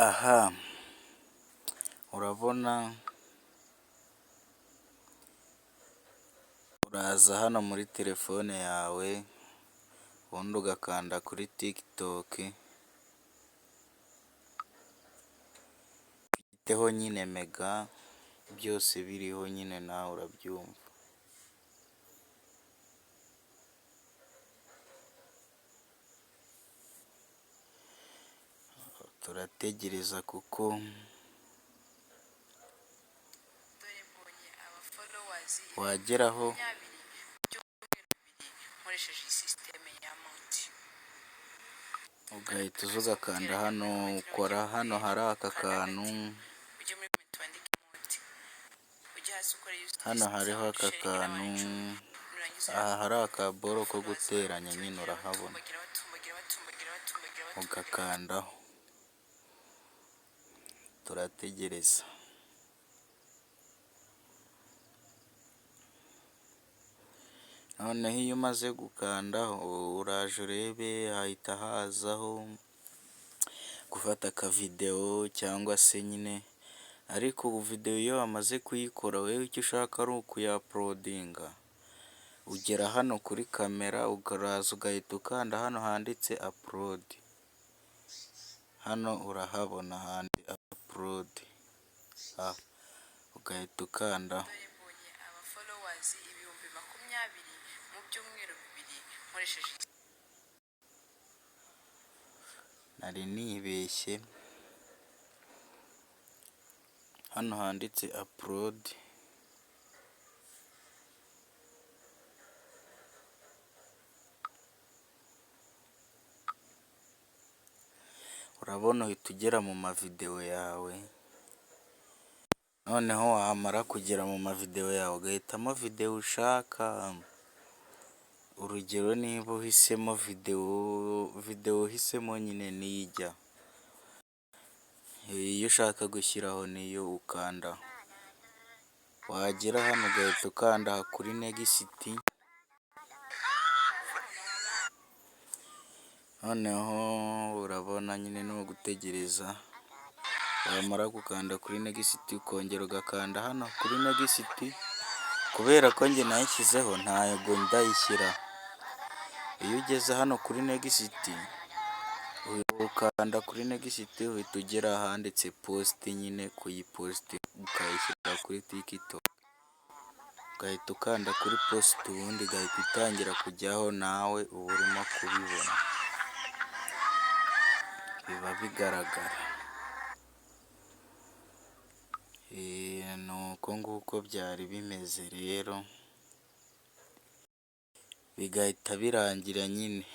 Aha urabona, uraza hano muri telefone yawe, ubundi ugakanda kuri TikTok, ifiteho nyine mega, byose biriho nyine nawe urabyumva. Turategereza kuko Dore mbonye aba followers wageraho 20,000 mu byumweru 2 nkoresheje iyi sisiteme ya Moti. Ugahita uza ugakanda hano, ukora hano hari aka kantu, Ujye muri comment wandike Moti. Ujye hasi ukore use hano this hariho sound, aka sharing n'abantu kantu, 10. Nurangiza aha hari akaboro ko followers bawe guteranya nyine batumbagira, urahabona, batumbagira, batumbagira, batumbagira, batumbagira, batumbagira. Ugakandaho. Turategereza. Noneho iyo umaze gukandaho, uraje urebe hahita hazaho gufata akavidewo cyangwa se nyine, ariko ubu videwo iyo wamaze kuyikora, wowe icyo ushaka ari ukuyauploadinga, ugera hano kuri kamera, ukaraza ugahita ukanda hano handitse upload. Hano urahabona handitse upload, ugahita ukandaho. Dore mbonye aba followers 20,000 mu byumweru 2 nkoresheje iyi Nari nibeshye, hano handitse upload. Urabona uhita ugera mu mavidewo yawe, noneho wamara kugera mu mavidewo yawe ugahitamo videwo ushaka. Urugero niba uhisemo videwo, videwo uhisemo nyine niyo ijyaho. Iyo ushaka gushyiraho niyo ukandaho. Wagera hano ugahita ukanda aha kuri next, noneho urabona nyine ni ugutegereza, wamara gukanda kuri next ukongera ugakanda hano kuri next, kubera ko njye nayishyizeho ntago ndayishyiraho. Iyo ugeze hano kuri next, ukanda kuri next, uhita ugera ahanditse post nyine, kuyipostinga ukayishyira kuri TikTok. Ugahita ukanda kuri post, ubundi igahita itangira kujyaho, nawe uba urimo kubibona. Biba bigaragara. Ni uko nguko byari bimeze rero, bigahita birangira nyine.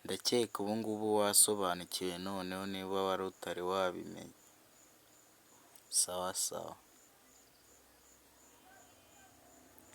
Ndakeka ubu ngubu wasobanukiwe noneho niba wari utari wabimenya. Sawa sawa.